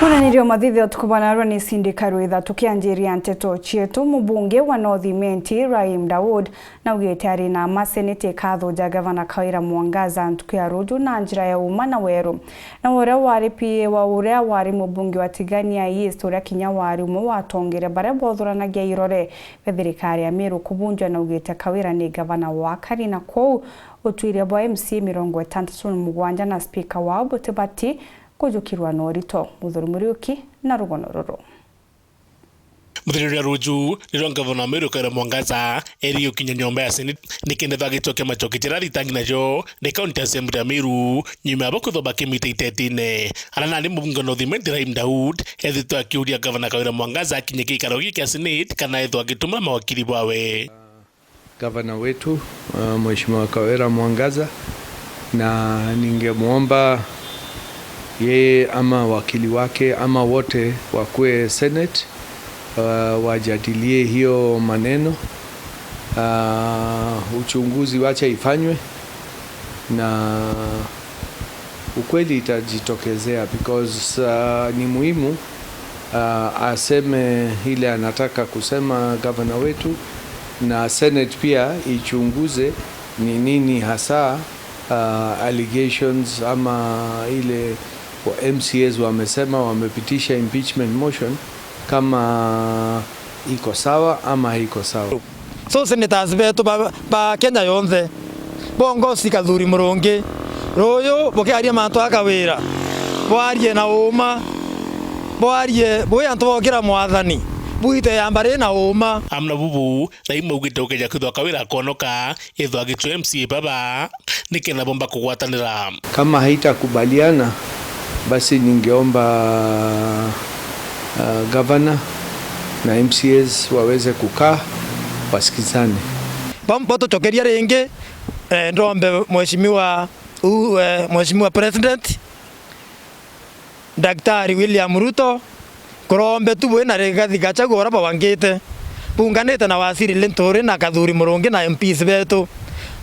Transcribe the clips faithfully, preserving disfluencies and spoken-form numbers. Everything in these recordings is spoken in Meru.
Mwananirio mathithe utuku bwa narua ni Cindy Karwitha. Tukianjiria nteto cietu, mubunge wa North Imenti, Rahim Dawood, naugite ari na maseneti ikathuja gavana Kawira Mwangaza ntuku ya ruju na njira ya uma na weru. Na uria wari P A wa uria wari mubunge wa Tigania East, uria kinya wari umwe watongere baria bothuranagia irore bia thirikari ya Meru kubunjwa, naugite Kawira ni gavana wa kari na kwou utwire bwa M C A mirongo itantatu na mugwanja na spika wao butibati kujukirwa na urito. Muthuri Muriuki na rugono ruru. Muthenya jwa ruju, nirio ngavana wa Meru Kawira Mwangaza erie gukinya nyomba ya Senate nikenda ethwa agitwa kiama kio kiti aria aritangi najo ni County Assembly ya Meru, nyuma ya bo kwithwa bakimita itetine. Aria nandi mubunge wa North Imenti Rahim Dawood ethitwe akiuria gavana Kawira Mwangaza akinye gikaro giki kia Senate kana ethwa agituma mawakili bwawe. Gavana wetu, uh, Mheshimiwa Kawira Mwangaza, na ningemwomba yeye ama wakili wake ama wote wakuwe Senate, uh, wajadilie hiyo maneno. Uh, uchunguzi wacha ifanywe na ukweli itajitokezea because, uh, ni muhimu, uh, aseme ile anataka kusema gavana wetu, na Senate pia ichunguze ni nini hasa, uh, allegations ama ile wa M C As wamesema wamepitisha impeachment motion kama iko sawa ama haiko sawa. So senators betu ba, ba Kenya yonthe, bongosi Kathuri Murungi, ruyu bukiaria mantu a Kawira, bwarie na uma, bwarie bwi antu bokira mwathani, bwite yamba ri na uma. Amna bubu, Rahim augite ukeja kwithwa Kawira akonoka, ethwa agitwe M C A baba, nikenda bomba kugwatanira. Kama haitakubaliana, basi ningeomba, uh, gavana na M C As waweze kukaa wasikizane. Bam-, batucokeria ringi, eh, ndombe mheshimiwa u-, eh, Mheshimiwa President, Daktari William Ruto, kurombe tu bwi na Rigathi Gachagua uria bawangite, bunganite na Waziri Linturi na Kathuri Murungi na M Ps betu,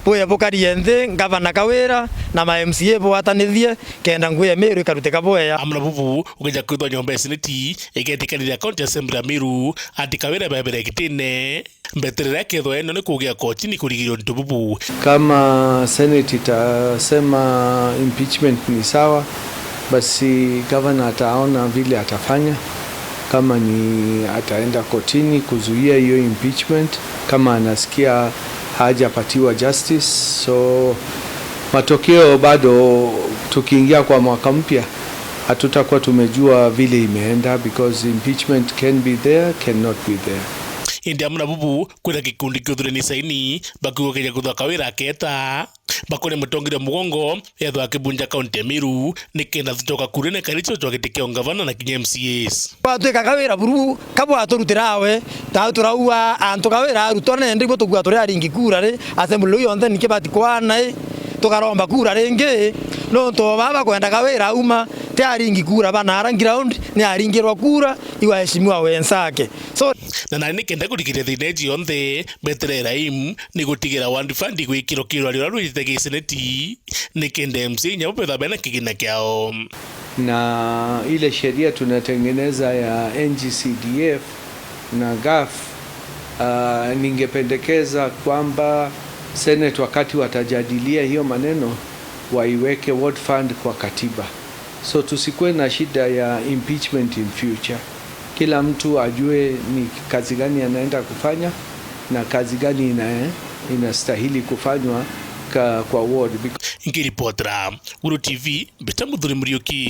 bwije bukarie nthi ngavana Kawira na ma M C A bwatanithie kenda ngugi ya Meru ikarutika bwega. Amna bubu, ukeja kwithwa nyomba ya Seneti igetikanira County Assembly ya Meru ati Kawira bebere gitine, mbeterera kethwa eno ni kugia kotini kurigirwa untu bubu. Kama Senate itasema impeachment ni sawa, basi gavana ataona vile atafanya, kama ni ataenda kotini kuzuia hiyo impeachment, kama anasikia hajapatiwa justice. So matokeo bado, tukiingia kwa mwaka mpya, hatutakuwa tumejua vile imeenda because impeachment can be there, cannot be there. Indi amwe na bubu, kwina gikundi kia uthurani saini, bakiuga keja kwithwa Kawira aketa, bakore mutongeria mugongo, ethwa akibunja kaunti ya Meru, nikenda tucoka kurene kari cio twa giti kia ungavana na kinya M C As. Twatwika Kawira buru, kabwaturutira awe, tau turaua antu Kawira arutwa nende ibo tugua turi aringi kura ri, assembly riu yonthe niki batikwana i, tukaromba kura ringi, nontu o baba kwenda Kawira auma, ti aringi kura bana ara ground, ni aringirwa kura, iwa heshimiwa wenzake. So, na nani nikenda kurigiria thina iji yonthe, Betere Rahim ni gutigira Ward Fund gwikirwa kirwa riria rwijite giseneti, nikenda M C A inya bo betha bena kigina kiao. Na ile sheria tunatengeneza ya N G C D F na gaf, ah, ningependekeza kwamba Senate wakati watajadilia hiyo maneno, waiweke Ward Fund kwa katiba. So tusikuwe na shida ya impeachment in future. Kila mtu ajue ni kazi gani anaenda kufanya na kazi gani ina-, inastahili kufanywa ka-, kwa ward. Nkiripotera Guru T V, mbita Muthuri Muriuki.